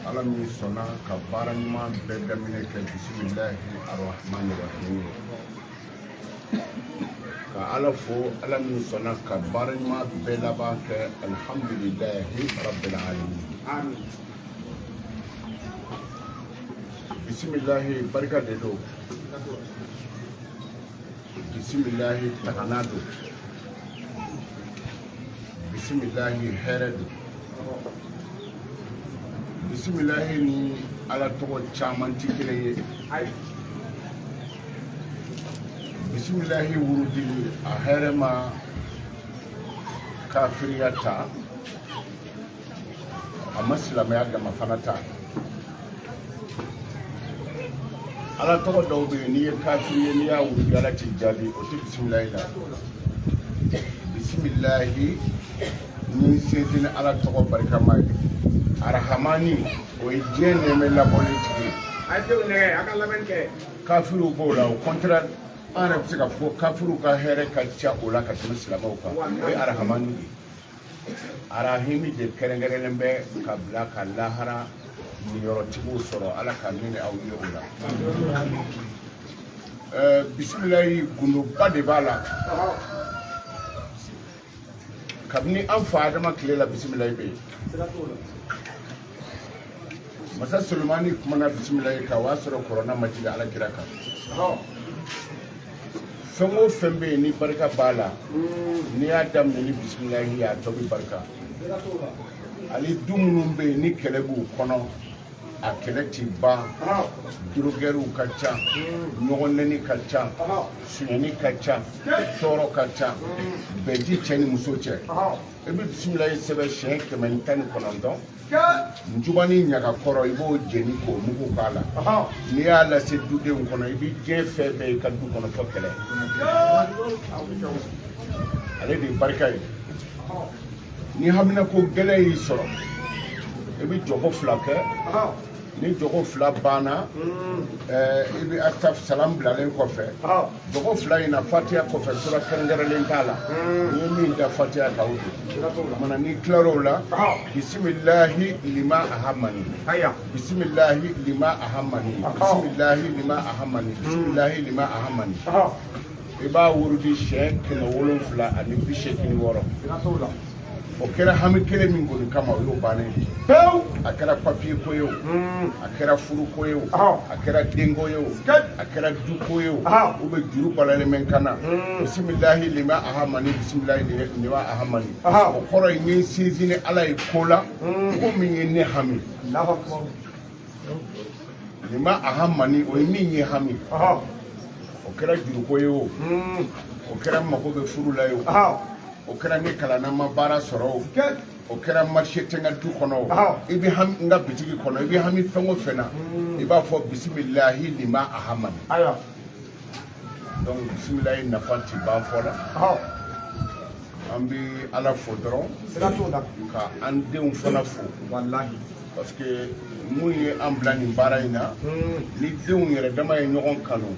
Ala min sɔnna ka baara ɲuman bɛɛ daminɛ kɛ bisimilahi arahmani rahim, ka Ala fo, Ala min sɔnna ka baara ɲuman bɛɛ laban kɛ alhamdulilahi rabbil alamin. Amin. Bisimilahi barika de don, bisimilahi tagana don, bisimilahi hɛrɛ don. Bisimilahi ni Ala tɔgɔ caman tɛ kelen ye. Bisimilahi wurudili a hɛrɛ ma kafiriya ta, a ma silamɛya dama fana ta. Ala tɔgɔ dɔw bɛ yen, n'i ye kafiri ye, n'i y'a wurudi, Ala t'i jaabi. O tɛ bisimilahi la. Bisimilahi ni sinsin ni Ala tɔgɔ barikama ye, arahamani, o ye diɲɛ nɛɛmɛ labɔlen tigi ye. A ye denw nɛgɛ, a ka lamɛnni kɛ. Kafiriw b'o la, au contraire, an yɛrɛ bɛ se ka fɔ ko kafiriw ka hɛrɛ ka ca o la ka tɛmɛ silamɛw kan. O ye arahamani de ye. Arahimi de kɛrɛnkɛrɛnnen bɛ ka bila ka lahara niyɔrɔtigiw sɔrɔ. Ala ka ne ni aw ye o la. Bisimilayi gundoba de b'a la. Kabini an fa Adama tile la, bisimilayi bɛ yen. Masa Solomani kumana bisimilayi kan, o y'a sɔrɔ kɔrɔna ma jigin Ala kira kan. Fɛn o fɛn bɛ yen ni barika b'a la, n'i y'a daminɛ ni bisimilayi ye, a tɔ bɛ barika. Ani du minnu bɛ yen ni kɛlɛ b'u kɔnɔ, a kɛlɛ ti ban, drogueurs ka ca, ɲɔgɔn nɛni ka ca, sonyɛni ka ca, tɔɔrɔ ka ca, bɛn ti cɛ ni muso cɛ, i bɛ bisimilayi sɛbɛn siɲɛ 119, njubani ɲaga kɔrɔ, i b'o jeni k'o mugu k'a la. N'i y'a lase dudenw kɔnɔ, i bɛ diɲɛ fɛn bɛɛ i ka du kɔnɔ fɔ kɛlɛ. Ale de ye barika ye. Ni haminako gɛlɛn y'i sɔrɔ, i bɛ jɔko 2 kɛ. Ni jɔko 2 banna, i bɛ asaf salam bilalen kɔfɛ, jɔko 2 in na, fatiya kɔfɛ, sura kɛrɛnkɛrɛnlen t'a la. N'i ye min da fatiya kan, o don mana. N'i tilar'o la, bisimilahi lima ahamani, bisimilahi lima ahamani, bisimilahi lima ahamani, bisimilahi lima ahamani, i b'a wurudi siɲɛ 786. O kɛra hami kelen min kɔni kama, o y'o bannen ye. Pewu. A kɛra papiye ko ye o, a kɛra furuko ye o, a kɛra denko ye o, a kɛra duko ye o, u bɛ juru balalen bɛ n kan na, bisimilahi lima ahamani, bisimilahi lima ahamani, o kɔrɔ ye n ye n sinsin ni Ala ye ko la, ko min ye ne hami. Lima ahamani, o ye min ye hami. O kɛra juruko ye o, o kɛra mako bɛ furu la ye o, o kɛra ne kalanna ma baara sɔrɔ o, o kɛra marché tɛ n ka du kɔnɔ o, i bɛ hami n ka bitigi kɔnɔ, i bɛ hami fɛn o fɛn na, i b'a fɔ bisimilahi lima ahamani. Donc bisimilahi nafa ti ban fɔ la. An bɛ Ala fo dɔrɔn ka an denw fana fo, parce que mun ye an bila nin baara in na, ni denw yɛrɛ dama ye ɲɔgɔn kanu,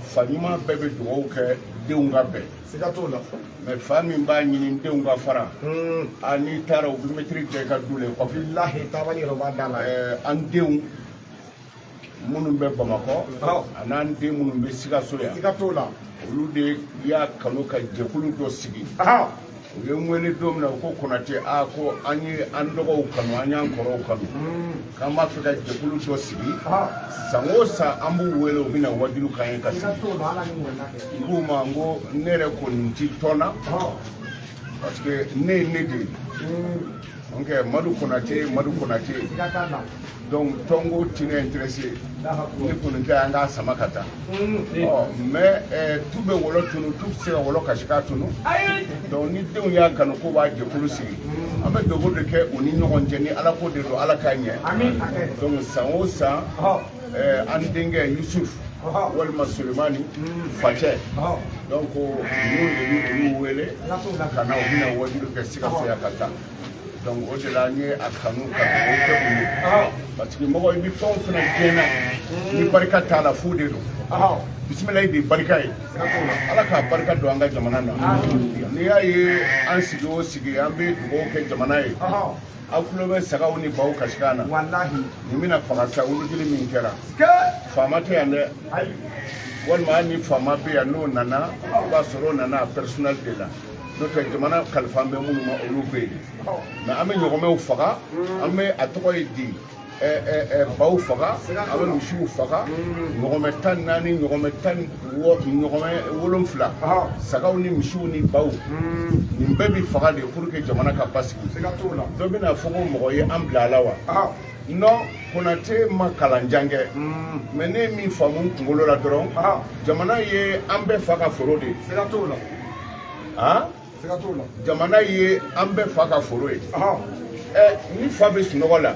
fa ɲuman bɛɛ bɛ dugawu kɛ denw ka bɛn. Siga t'o la. Mais fa min b'a ɲini denw ka fara, a n'i taara, u bɛ mɛtiri jɛ i ka du la i kɔfɛ. Bilahi, taabali yɛrɛ b'a da la. An denw minnu bɛ Bamakɔ a n'an den minnu bɛ Sikaso yan, Siga t'o la. olu de y'a kanu ka jɛkulu dɔ sigi. U ye n wele don min na, u ko Konate, a ko an ye an dɔgɔw kanu, an y'an kɔrɔw kanu, k'an b'a fɛ ka jɛkulu dɔ sigi. San o san, an b'u wele, u bɛna wajulu k'an ye ka Siga sigi. t'o la, Ala ni ŋɔni kɛ. N k'u ma n ko ne yɛrɛ kɔni ti tɔn na, parce que ne ye ne de ye. Donc Madu Konate, Madu Konate. Siga t'a la. Donc tɔnko ti ne intéressé. Ne kɔni tɛ an k'a sama ka taa. Ɔ mais tu bɛ wɔlɔ tunu, tu tɛ se ka wɔlɔ kasi k'a tunu. Donc ni denw y'a kanu k'u b'a jɛkulu sigi, an bɛ dugawu de kɛ u ni ɲɔgɔn cɛ. Ni Ala ko de don, Ala k'a ɲɛ. Amin, a kɛ. Donc san o san, an denkɛ Yusuf walima Sulemani facɛ, donc ninnu de bɛ olu wele ka na, u bɛna wajulu kɛ Sikaso yan ka taa. Donc o de la n ye a kanu ka dugawu kɛ u ye, parce que mɔgɔ i bɛ fɛn o fɛn diɲɛ na, ni barika t'a la, fu de don. Bisimilayi de ye barika ye. Ala k'a barika don an ka jamana na. N'i y'a ye an sigi o sigi, an bɛ dugawu kɛ jamana ye. Aw tulo bɛ sagaw ni baw kasikan na. Walahi. Nin bɛna faga sa, wurudili min kɛra. Ke. Faama tɛ yan dɛ. Ayi. Walima hali ni faama bɛ yan, n'o nana, o b'a sɔrɔ o nana a personnel de la, n'o tɛ jamana kalifa bɛ minnu ma, olu bɛ yen. Mais an bɛ ɲɔgɔmɛw faga, an bɛ a tɔgɔ ye di, baw faga, an bɛ misiw faga, ɲɔgɔmɛ 14, ɲɔgɔmɛ 16, ɲɔgɔmɛ 7, sagaw ni misiw ni baw, nin bɛɛ bɛ faga de pour que jamana ka basigi. Siga t'o la. Dɔ bɛna fɔ ko mɔgɔ ye an bila a la wa? Non, Konate ma kalanjan kɛ, mais ne ye min faamu n kunkolo la dɔrɔn, jamana ye an bɛɛ fa ka foro de ye. Siga t'o la. Han. Siga t'o la. Jamana ye an bɛɛ fa ka foro ye. Ɛ, ni fa bɛ sunɔgɔ la,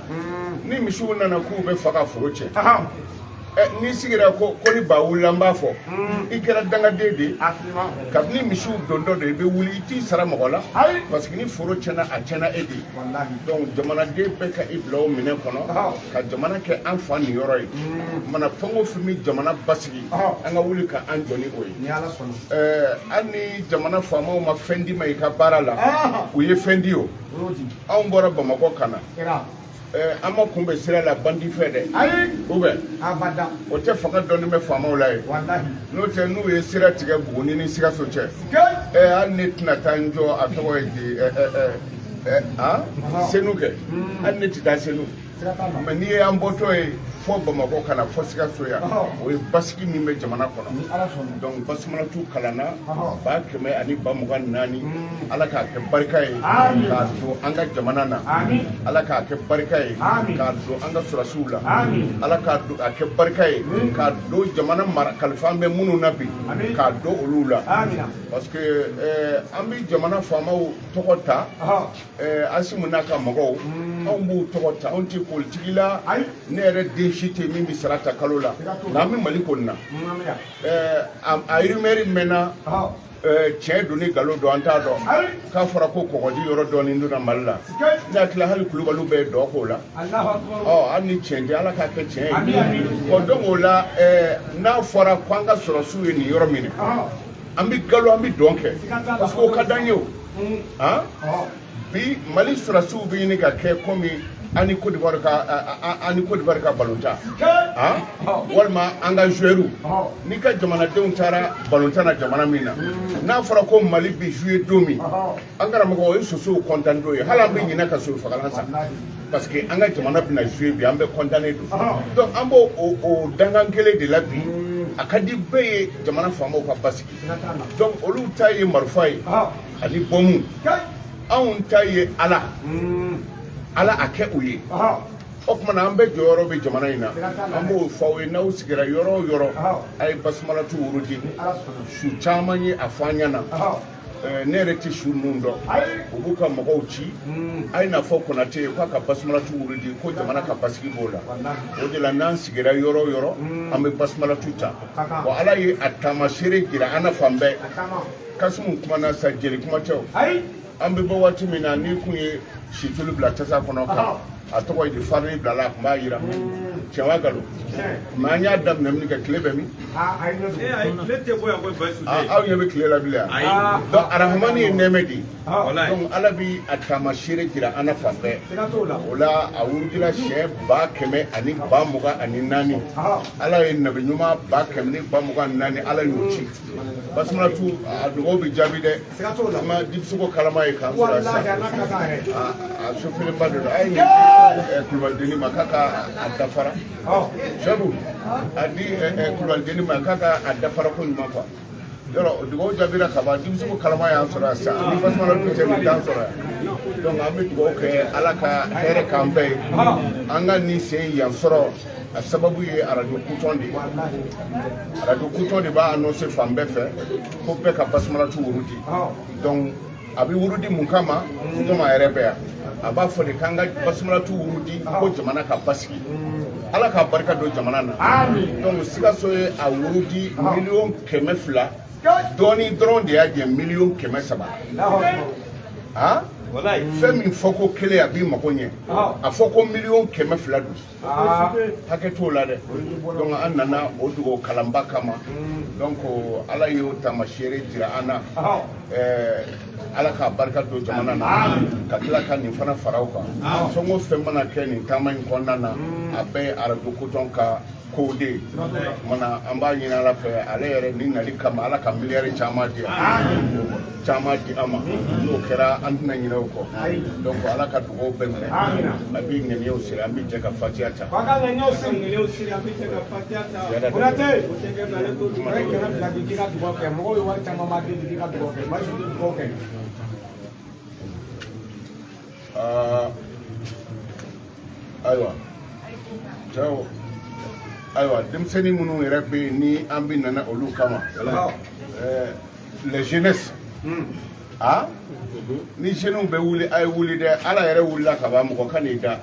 ni misiw nana k'u bɛ fa ka foro cɛ, ɛ, n'i sigira ko ni ba wulila, n b'a fɔ i kɛra dangaden de ye. A finima. Kabini misiw dontɔ de, i bɛ wuli, i t'i sara mɔgɔ la, Ayi. parce que ni foro tiɲɛna, a tiɲɛna e de ye. Walahi. Donc jamanaden bɛɛ ka i bila o minɛ kɔnɔ ka jamana kɛ an fa niyɔrɔ ye. Mana fɛn o fɛn bɛ jamana basigi, an ka wuli ka an jɔ ni o ye. Ni Ala sɔnna. Hali ni jamana faamaw ma fɛn d'i ma i ka baara la, u ye fɛn di o. O y'o di. Anw bɔra Bamakɔ ka na. Kɛra. An ma kunbɛn sira la bandi fɛ dɛ. Ayi. Ou bien Abada. o tɛ fanga dɔɔni bɛ faamaw la ye. Walahi. N'o tɛ, n'u ye sira tigɛ Buguni ni Sikaso cɛ, Ke. Hali ne tɛna taa n jɔ, a tɔgɔ ye di, ɛ ɛ ɛ ɛ han, Senu kɛ, hali ne tɛ taa Senu. Siga t'a la. Mais n'i ye an bɔtɔ ye fɔ Bamakɔ ka na fɔ Sikaso yan, o ye basigi min bɛ jamana kɔnɔ. Ni Ala sɔnna. Donc basumalatu kalanna 1424, Ala k'a kɛ barika ye Amin. k'a don an ka jamana na. Amin. Ala k'a kɛ barika ye Amin. k'a don an ka sɔrɔdasiw la. Amin. Ala k'a don a kɛ barika ye k'a don jamana mara kalifa an bɛ minnu na bi, Amin. k'a don olu la, Amina. parce que an bɛ jamana faamaw tɔgɔ ta, Asimu n'a ka mɔgɔw, anw b'u tɔgɔ ta, anw tɛ politiki la. Ayi. Ne yɛrɛ den si tɛ min bɛ sara ta kalo la, Siga t'o la. nka an bɛ Mali kɔni na. Amina. A rumeur mɛnna, tiɲɛ don ni nkalon don, an t'a dɔn, Ayi. k'a fɔra ko kɔgɔji yɔrɔ dɔɔnin donna Mali la. Ke. Ne hakili la hali Kulubaliw bɛɛ ye dɔ k'o la. Allahu akbar. Ɔ, hali ni tiɲɛ tɛ, Ala k'a kɛ tiɲɛ Amin, ye. amin. Bon, donc o la, n'a fɔra ko an ka sɔrɔdasiw ye nin yɔrɔ minɛ, an bɛ galo, an bɛ dɔn kɛ, Siga t'a la. parce que o ka d'an ye o. Han, bi Mali sɔrɔdasiw bɛ ɲini ka kɛ komi an ni Côte d'Ivoire ka an ni Côte d'Ivoire ka balontan, Ke. han, walima an ka joueurs. N'i ka jamanadenw taara balontan na jamana min na, n'a fɔra ko Mali bɛ jouer don min, an karamɔgɔ, o ye sosow content don ye. Hali an bɛ ɲinɛ ka soso fagalan san, Walahi. parce que an ka jamana bɛna jouer bi, an bɛ content don. Donc an b'o o dangan kelen de la bi. A ka di bɛɛ ye jamana faamaw ka basigi. Siga t'a la. Donc olu ta ye marifa ye ani bɔnmu, Ke. anw ta ye Ala. Ala a kɛ u ye. O tuma na, an bɛɛ jɔyɔrɔ bɛ jamana in na. Siga t'a la. An b'o fɔ aw ye, n'aw sigira yɔrɔ o yɔrɔ, a ye basumalatu wurudi. Ni Ala sɔnna. Su caman ye a fɔ an ɲɛna. Ne yɛrɛ tɛ su ninnu dɔn. Ayi. U b'u ka mɔgɔw ci, a ye n'a fɔ Konate ye k'a ka basumalatu wurudi ko jamana ka basigi b'o la. Walahi. O de la, n'an sigira yɔrɔ o yɔrɔ, an bɛ basumalatu ta. Ka kan. Bon, Ala ye a taamasere jira an na fan bɛɛ. A caman. Kasimu kumana sa, jeli kuma tɛ o. Ayi. An bɛ bɔ waati min na, n'i kun ye situlu bila tasa kɔnɔ ka a tɔgɔ ye di, farini bila la, a tun b'a yira tiɲɛ wa nkalon? Tiɲɛ. Mais an y'a daminɛ min kɛ, tile bɛ min? Ayi, ne Eh, don. ayi, tile tɛ bɔ yan koyi, Bayisu. Aw ɲɛ bɛ tile la bilen yan? Ayi. Donc arahamani ye nɛɛmɛ de ye. Walayi. Donc Ala bi a taamasere jira an na fan bɛɛ. Siga t'o la. O la, a wurudila siɲɛ 124004. Ala ye nabi ɲuman 124004, Ala y'o ci. Basumalatu a dugawu bɛ jaabi dɛ. Siga t'o la. Ma dibisogo kalama ye k'an sɔrɔ Walahi, a sisan. n'a ka kan yɛrɛ. A sofilenba de don. A ye nin di kulubalideni ma k'a ka a dafara. Sɛbu a di kulubalideni ma k'a ka a dafara ko ɲuman quoi. Yɔrɔ dugawu jaabira ka ban, dibisogo kalama y'an sɔrɔ yan sisan. Ni basumalatu tɛ, nin t'an sɔrɔ yan. Donc an bɛ dugawu kɛ, Ala ka hɛrɛ k'an bɛɛ ye. An ka nin sen yan sɔrɔ, a sababu ye arajo kutɔn de ye. Walahi. Arajo kutɔn de b'a annoncé fan bɛɛ fɛ ko bɛɛ ka basumalatu wurudi. Donc a bɛ wurudi mun kama? Komi a yɛrɛ bɛ yan, a b'a fɔ de k'an ka basumalatu wurudi ko jamana ka basigi, Ala k'a barika don jamana na. Amin. Donc Sikaso ye a wurudi 200,000,000 dɔɔni dɔrɔn de y'a jɛ 300,000,000. Allahu akbar. Han. Walayi. Fɛn min fɔ ko kelen a b'i mago ɲɛ, a fɔ ko 200,000,000 don, hakɛ t'o la dɛ. Donc an nana o dugawu kalanba kama. Donc Ala y'o taamasere jira an na. Ala k'a barika don jamana na, ka tila ka nin fana fara o kan. Fɛn o fɛn mana kɛ nin taama in kɔnɔna na, a bɛɛ ye arajo kotɔn ka kow de ye. Kumana an b'a ɲini Ala fɛ, ale yɛrɛ ni nali kama, Ala ka miliyari caman di caman di an ma. N'o kɛra, an tɛna ɲinɛ o kɔ. Donc Ala ka dugawu bɛɛ minɛ. A b'i ŋaniyaw siri, an bɛ jɛ ka fatiya ta. K'a ka ŋaniyaw siri. Ŋaniyaw siri, an bɛ jɛ ka fatiya ta. Ziyada. Konate, o ye 200 di k'i ka dugawu kɛ. Mɔgɔw ye wari caman ba di k'i ka dugawu kɛ. Baasi tɛ, dugawu kɛ. Aa, ayiwa cɛw, ayiwa denmisɛnnin minnu yɛrɛ bɛ yen ni an bɛ nana olu kama, les jeunesses, ah, ni jeunes bɛ wuli, a ye wuli dɛ. Ala yɛrɛ wulila ka ban, mɔgɔ ka n'i da.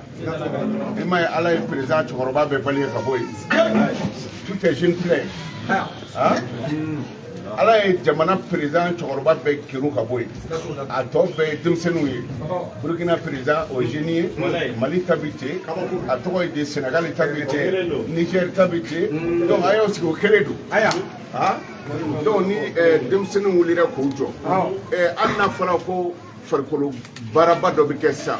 I m'a ye, Ala ye président cɛkɔrɔba bɛɛ bali ka bɔ yen, tout est jeune plein. Ah, Ala ye jamana président cɛkɔrɔba bɛɛ kerun ka bɔ yen, a tɔ bɛɛ ye denmisɛnninw ye. Burukina président, o ye jeune ye. Mali ta bi ten, a tɔgɔ ye di, Sénégal ta bi ten, Niger ta bi ten. Donc a y'aw sigi, o kelen don. Aya. Ah, donc ni denmisɛnninw wulira k'u jɔ, hali n'a fɔra ko farikolo baaraba dɔ bɛ kɛ sisan,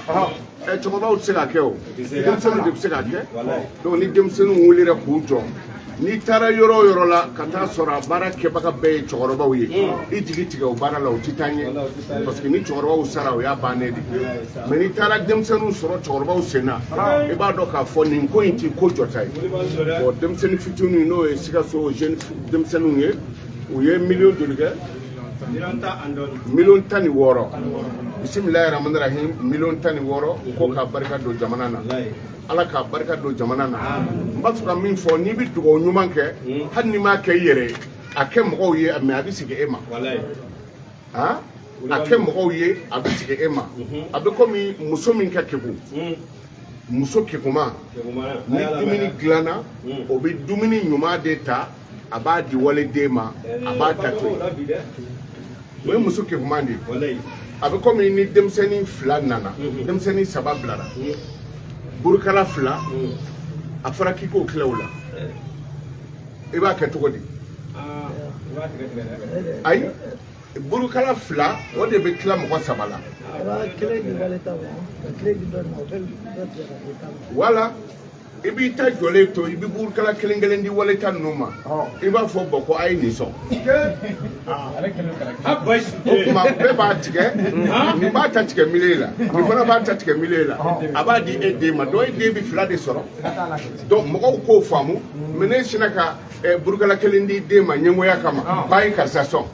cɛkɔrɔbaw tɛ se k'a kɛ o, denmisɛnninw de bɛ se k'a kɛ. Donc ni denmisɛnninw wulira k'u jɔ, n'i taara yɔrɔ o yɔrɔ la ka taa sɔrɔ a baara kɛbaga bɛɛ ye cɛkɔrɔbaw ye, i jigi tigɛ o baara la, o tɛ taa ɲɛ, parce que ni cɛkɔrɔbaw sara, o y'a bannen de. Mais n'i taara denmisɛnninw sɔrɔ cɛkɔrɔbaw sen na, i b'a dɔn k'a fɔ nin ko in ti ko jɔta ye. Bon, denmisɛnnin fitininw, n'o ye Sikaso jeune denmisɛnninw ye, u ye miliyɔn joli kɛ? 16 miliyɔn. Bisimilahi rahmani rahim. 16 miliyɔn ko k'a barika don jamana na. Ala k'a barika don jamana na. N b'a fɛ ka min fɔ, n'i bɛ dugawu ɲuman kɛ, hali n'i m'a kɛ i yɛrɛ ye, a kɛ mɔgɔw ye, mais a bɛ segin e ma. Han, a kɛ mɔgɔw ye, a bɛ segin e ma. A bɛ komi muso min ka kegun, muso kekuma, ni dumuni dilanna, o bɛ dumuni ɲuman de ta, a b'a di waliden ma, a b'a ta to yen. O ye muso kekuman de ye. A bɛ komi ni denmisɛnnin fila nana, denmisɛnnin saba bilara, burukala fila, a fɔra k'i k'o tila o la, i b'a kɛ cogo di? Ayi, burukala fila, o de bɛ tila mɔgɔ saba la. A b'a kelen di wale ta ma, ka kelen di dɔ ma, o bɛ dɔ tigɛ ka di ta ma. Wala i b'i ta jɔlen to, i bɛ burukala kelen kelen di wale ta ninnu ma, i b'a fɔ bɔn ko a ye nin sɔn. O tuma bɛɛ b'a tigɛ, nin b'a ta tigɛ milieu la, nin fana b'a ta tigɛ milieu la, a b'a di e den ma. Donc e den bɛ fila de sɔrɔ. Donc mɔgɔw k'o faamu. Mais ne sinna ka burukala kelen di den ma ɲɛngoya kama k'a ye karisa sɔn,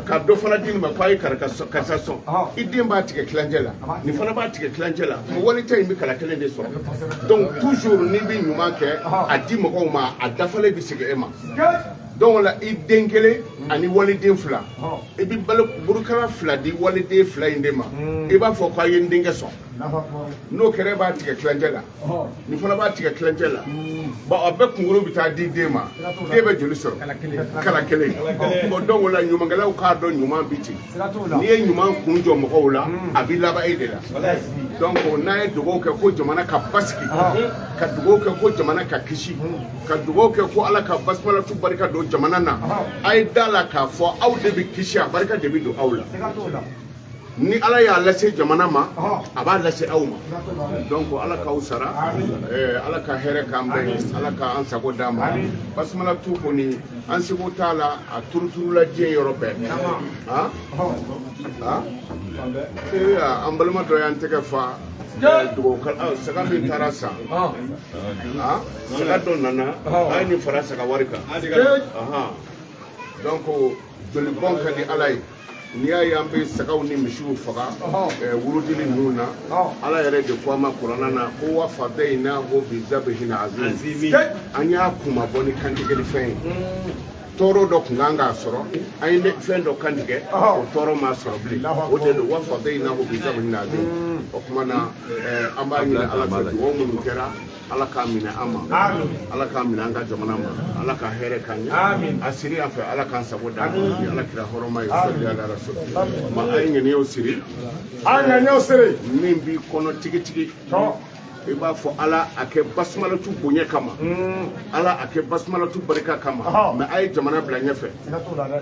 ka dɔ fana di nin ma k'a ye karisa sɔn, i den b'a tigɛ tilancɛ la, nin fana b'a tigɛ tilancɛ la, mais wali ta in bɛ kala kelen de sɔrɔ. Donc toujours n'i bɛ ɲuman kɛ, a di mɔgɔw ma, a dafalen bɛ segin e ma. Donc o la, i den kelen ani waliden fila, i bɛ balo burukala fila di waliden fila in de ma, i b'a fɔ k'a ye n denkɛ sɔn. N'o kɛra, e b'a tigɛ tilancɛ la, nin fana b'a tigɛ tilancɛ la. Bon, a bɛɛ kunkolo bɛ taa di den ma, den bɛ joli sɔrɔ? Kala kelen. Bon, donc o la, ɲumankɛlaw k'a dɔn ɲuman bi ten. N'i ye ɲuman kun jɔ mɔgɔw la, a b'i laban e de la. Donc n'a ye dugawu kɛ ko jamana ka basigi, ka dugawu kɛ ko jamana ka kisi, ka dugawu kɛ ko Ala ka basimalatu barika don jamana na, a ye da la k'a fɔ aw de bɛ kisi, a barika de bɛ don aw la. Ni Ala y'a lase jamana ma, a b'a lase aw ma. Donc Ala k'aw sara, Ala ka hɛrɛ k'an bɛɛ ye, Ala k'an sago d'an ma. Basimalatu kɔni, an seko t'a la, a turuturula diɲɛ yɔrɔ bɛɛ. Han han, ee, an balima dɔ y'an tɛgɛ fa dugawu saga min taara san, ah, saga dɔ nana, a ye nin fara saga wari kan. Ahan, donc jolibɔn ka di Ala ye. N'i y'a ye an bɛ sagaw ni misiw faga wurudili ninnu na, Ala yɛrɛ de ko an ma kuranna na ko wa fadaynahu bi zabihin azim. An y'a kunmabɔ ni kantigɛli fɛn ye. Tɔɔrɔ dɔ tun kan k'a sɔrɔ, an ye fɛn dɔ kantigɛ, o tɔɔrɔ ma sɔrɔ bilen. O de don wa fadaynahu bi zabihin azim. O tuma na, an b'a ɲini Ala fɛ, dugawu minnu kɛra, Ala k'a minɛ an ma, Ala k'a minɛ an ka jamana ma, Ala ka hɛrɛ k'an ye. A siri an fɛ, Ala k'an sago d'an ma ni Ala kira hɔrɔma ye. Sali ala rasul. Ma a ye ŋaniyaw siri. A ŋaniyaw siri. Min b'i kɔnɔ tigitigi. I b'a fɔ Ala a kɛ basumalatu bonya kama, Ala a kɛ basumalatu barika kama, mais a ye jamana bila ɲɛfɛ,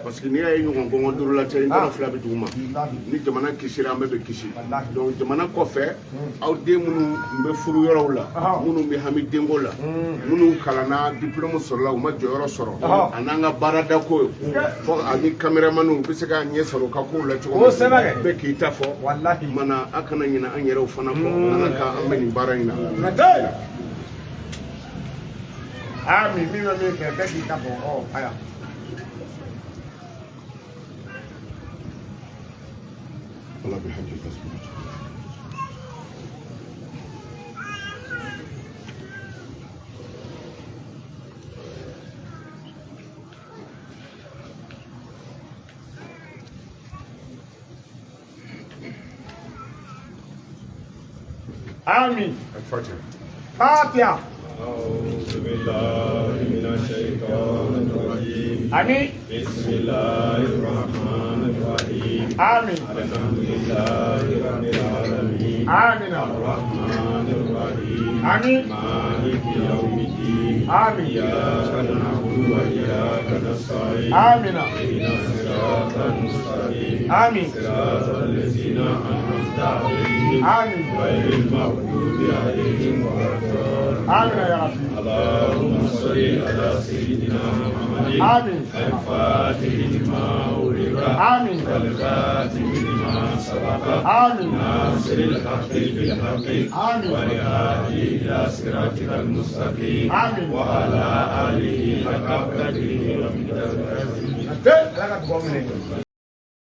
parce que n'i y'a ye ɲɔgɔn gɔngɔn duuru la cɛ, n dɔrɔn fila bɛ dugu ma. Ni jamana kisira, an bɛɛ bɛ kisi. Donc jamana kɔfɛ, aw den minnu bɛ furu yɔrɔw la, minnu bɛ hami denko la, minnu kalanna diplôme sɔrɔla u ma jɔyɔrɔ sɔrɔ, a n'an ka baarada ko fɔ ani caméramanw bɛ se ka ɲɛ sɔrɔ u ka kow la cogo min, bɛɛ k'i ta fɔ. Mana a kana ɲinɛ an yɛrɛw fana kɔ, Ala ka an bɛ nin baara in na. Amin, min bɛ min fɛ bɛɛ k'i ta fɔ. Ɔ aya. Allah bi hajji tasbih. Amin. Al-Fatiha. Fatiha. أعوذ بالله من الشيطان الرجيم. Amin. بسم الله الرحمن الرحيم. Amin. الحمد لله رب العالمين. Amin. الرحمن الرحيم. Amin. مالك يوم الدين. Amin. إياك نعبد وإياك نستعين. Amin. اهدنا الصراط المستقيم. Amin. صراط الذين أنعمت عليهم. Amin. غير المغضوب عليهم ولا الضالين. Amin ya Rabbi. اللهم صل على سيدنا محمد. Amin. الفاتح لما أغلق. Amin. والخاتم لما سبق. Amin. ناصر الحق بالحق. آمين. والهادي إلى صراطك المستقيم. آمين. وعلى آله حق قدره ومقداره العظيم. Ala ka dugawu minɛ.